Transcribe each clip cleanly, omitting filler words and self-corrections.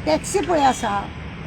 Taxi पळय आसा,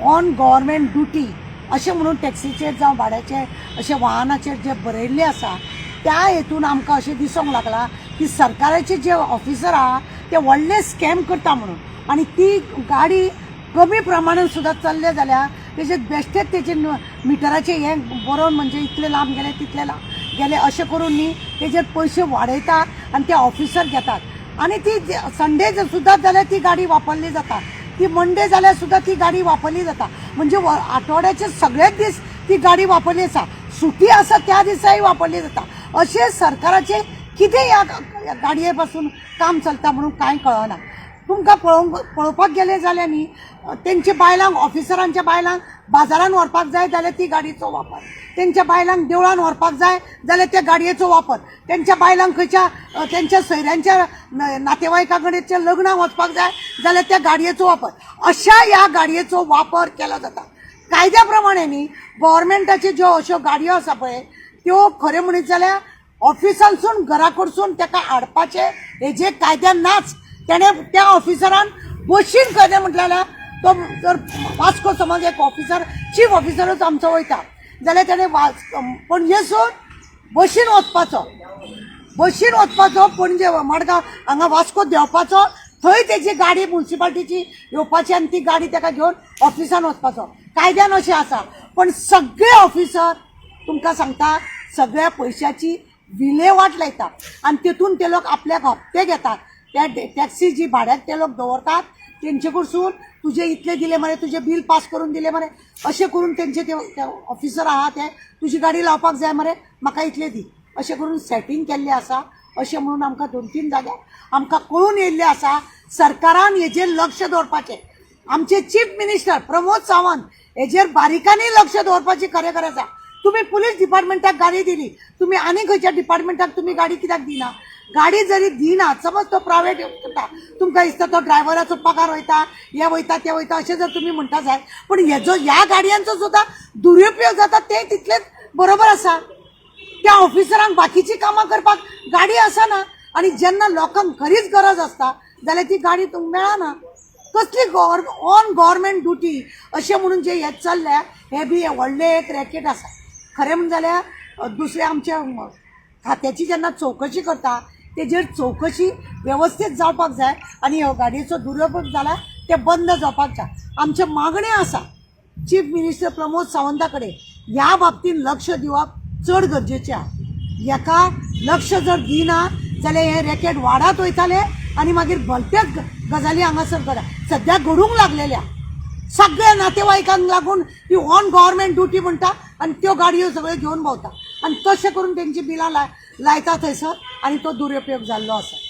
on government duty अशें म्हणून टॅक्सीचेर जावं भाड्याचे अशें वाहनाचेर जे बरयल्लें आसा, त्या हेतून आमकां अशें दिसूंक लागलां की सरकाराचे जे ऑफिसर आहा ते व्हडले स्कॅम करता म्हणून. आनी ती गाडी कमी प्रमाणान सुद्दां चल्ले जाल्यार तेजेर बेश्टेच तेजे मिटराचें हें बरोवन, म्हणजे इतले लांब गेले, तितले लांब गेले अशें करून न्ही तेजेर पयशे वाडयतात आनी ते ऑफिसर घेतात. आनी ती संडे सुद्दां जाल्यार ती गाडी वापरली जाता, ती मंडे जाल्यार सुद्दां ती गाडी वापरली जाता. म्हणजे आठवड्याचे सगळेच दीस ती गाडी वापरली आसा. सुटी आसा त्या दिसाय वापरली जाता. अशें सरकाराचें कितें ह्या गाडये पासून काम चलता म्हणून कांय कळना. तुमकां पळोवपाक गेले जाल्यार न्ही, तेंच्या बायलांक, ऑफिसरांच्या बायलांक बाजारान व्हरपाक जाय जाल्यार ती गाडयेचो वापर, तेंच्या बायलांक देवळान व्हरपाक जाय जाल्यार त्या गाडयेचो वापर, तेंच्या बायलांक खंयच्या तेंच्या सोयऱ्यांच्या नातेवाईका कडेन लग्नाक वचपाक जाय जाल्यार त्या गाडयेचो वापर. अशा ह्या गाडयेचो वापर केलो जाता. कायद्या प्रमाणे न्ही, गव्हर्मेंटाच्यो ज्यो अश्यो गाडयो आसा पळय, त्यो खरें म्हणीत जाल्यार ऑफिसांसून घरा कडसून ताका हाडपाचें हेजे कायद्यान नाच. तेणें त्या ऑफिसरान बशीन खरें म्हटलें जाल्यार, तो जर वास्को समज एक ऑफिसर, चीफ ऑफिसरूच आमचो वयता जाल्यार तेणें पणजेसून बशीन वचपाचो, बशीन वचपाचो पणजे, मडगांव, हांगा वास्को देंवपाचो, थंय तेजी गाडी मुन्सिपाल्टीची येवपाची आनी ती गाडी ताका घेवन ऑफिसान वचपाचो. कायद्यान अशें आसा. पण सगळे ऑफिसर, तुमकां सांगता, सगळ्या पयशाची विलेवाट लायता आनी तितून ते लोक आपल्याक हप्ते घेतात. त्या टॅक्सी जी भाड्याक ते लोक दवरतात तेंचे कडसून, तुजे इतले दिले मरे, तुजे बील पास करून दिले मरे, अशें करून तेंचे ते ऑफिसर आहा ते, तुजी गाडी लावपाक जाय मरे, म्हाका इतले दी, अशें करून सेटींग केल्लें आसा अशें म्हणून आमकां दोन तीन जाग्यार आमकां कळून येयल्लें आसा. सरकारान हेजेर लक्ष दवरपाचें. आमचे चीफ मिनिस्टर प्रमोद सावंत हेजेर बारीकानी लक्ष दवरपाची खरें खरें आसा. तुमी पुलीस डिपार्टमेंटाक गाडी दिली, तुमी आनी खंयच्या डिपार्टमेंटाक तुमी गाडी कित्याक दिना? गाडी जरी दिना, समज तो प्रायवेट करता, तुमकां दिसता तो ड्रायव्हराचो पगार वयता, हे वयता, ते वयता, अशें जर तुमी म्हणटा जायत, पण हेजो ह्या गाडयांचो सुद्दां दुरुपयोग जाता ते तितलेच बरोबर आसा. त्या ऑफिसरांक बाकीची कामां करपाक गाडी आसना आनी जेन्ना लोकांक खरीच गरज आसता जाल्यार ती गाडी तुमकां मेळना. कसली ऑन गव्हर्मेंट ड्युटी अशें म्हणून जे हे चल्ल्या, हे बी व्हडलें एक रॅकेट आसा. खरें म्हण जाल्यार दुसऱ्या आमच्या खात्याची जेन्ना चवकशी करता, तेजेर चवकशी वेवस्थीत जावपाक जाय आनी ह्यो गाडयेचो दुरुपयोग जाला ते बंद जावपाक जाय. आमच्यो मागण्यो आसा चीफ मिनिस्टर प्रमोद सावंता कडेन, ह्या बाबतीन लक्ष दिवप चड गरजेचें आहा. हेका लक्ष जर दिना जाल्यार हें रॅकेट वाडत वयतालें आनी मागीर भलत्याच गजाली हांगासर घडा सद्या घडूंक लागलेल्या. सगळ्या नातेवाईकांक लागून ती ऑन गव्हर्मेंट ड्युटी म्हणटा आनी त्यो गाडयो सगळ्यो घेवन भोंवता आनी तशें करून तेंची बिलां लायता थंयसर आनी तो दुरुपयोग जाल्लो आसा.